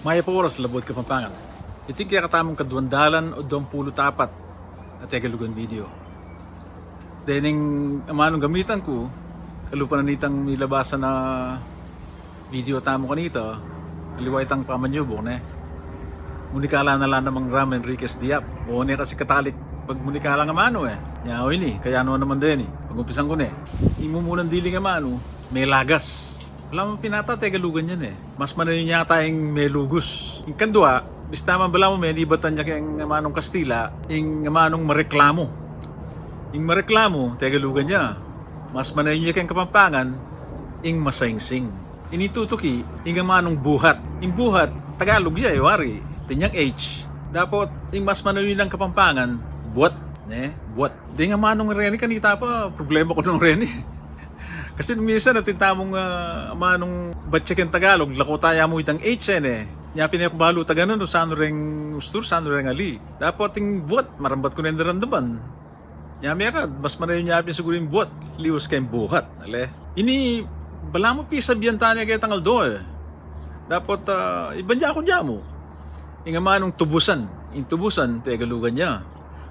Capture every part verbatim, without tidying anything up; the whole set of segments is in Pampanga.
Mayap a oras, Labuad Kapampangan. Iti ing kekatamung kaduang dalan o duang pulu't apat a Tegalugan video. Dening amanung gamitan ku, kalupa na nitang milabasan a video tamu kanita, aliwa itang pamanyubuk, ne? Munikala na la namang Ram Enriquez Diap. O, ne, kasi katalik pagmunikala ng amanu, e. Nya, o ini, kaya no naman deni, pag-umpisan ku ne. Ing mumunan diling amanu, melagas. Ala mu pin ata Tegalugan yan, e. Mas manayun yata ing melugus. Ing kadua, bista man balamu menibatan ya keng amanung Kastila, ing amanung mareklamu. Ing mareklamu, Tegalugan ya. Mas manayun ya keng Kapampangan, ing masaingsing. Ini tutuki, ing amanung buhat. Ing buhat, Tagalog ya, e, wari. Tinyang H. Dapot, ing mas manayun nang Kapampangan, buat, ne? Buat. Deng amanung reni, kanita pa, problema ku nung reni. Kasi nung minsan, atin tamung, ah, amanung batse keng Tagalog, lako ta ya mu itang H, e, ne? Nya pin e ku balu taga nanu, sanu reng ustur, sanu reng ali. Dapot ing buat, marambat ku neng daramdaman. Nya mekad, mas manayun ya pin siguru ing buat, liwat keng buhat, ale? Ini, balamu pisabian ta ne ketang aldo, e. Dapot, ah, iban ya ku dya mu. Ing amanung tubusan, ing tubusan, Tegalugan ya.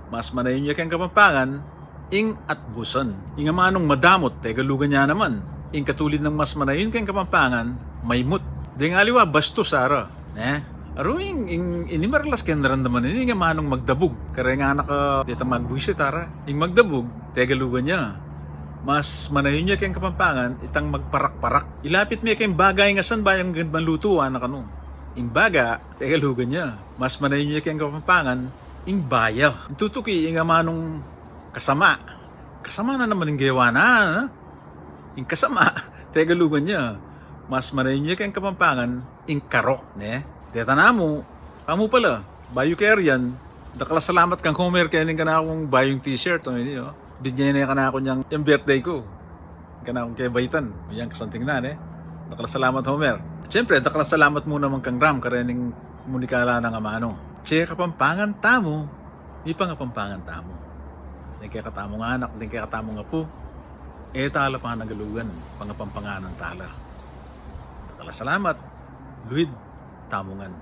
Mas manayun ya keng Kapampangan, ing atbusan. Ing amanung madamut, Tegalugan ya naman. Ing katulid nang mas manayun keng Kapampangan, maimut. Deng aliwa, bastus, ara. Ne? Aru ing, ing, ini maralas keng naramdaman ini, ing amanung magdabug. Kareng anak a, detang magbuisit, ara. Ing magdabug, Tegalugan ya. Mas manayun ya keng Kapampangan, itang magparak-parak. Ilapit me keng baga ing asan, bayu ing malutu, anak, anu. Ing baga, Tegalugan ya. Mas manayun ya keng Kapampangan, ing baya. Ing tutuki, ing amanung kasama. Kasama na naman ing gewa na, ha? Ing kasama, Tegalugan ya. Mas manayun ya keng Kapampangan, ing karok, ne? Deta namu, kamu pala, bayu kayarian, dakal a salamat kang Homer keni king kanakung bayung t-shirt, o, ini, o. Binie ne kanaku nyang, yang birthday ku. Kanakung kebaitan, yang kasanting na, ne? Dakal a salamat, Homer. At syempre, dakal a salamat mu naman kang Ram, karening munikala nang amanu. Tse Kapampangan tamu, mipangapampangan tamu. Deng kekatamung anak, deng kekatamung apu, e tala panagalugan, pangapampanganan tala. Dakal a salamat, luid tamu ngan.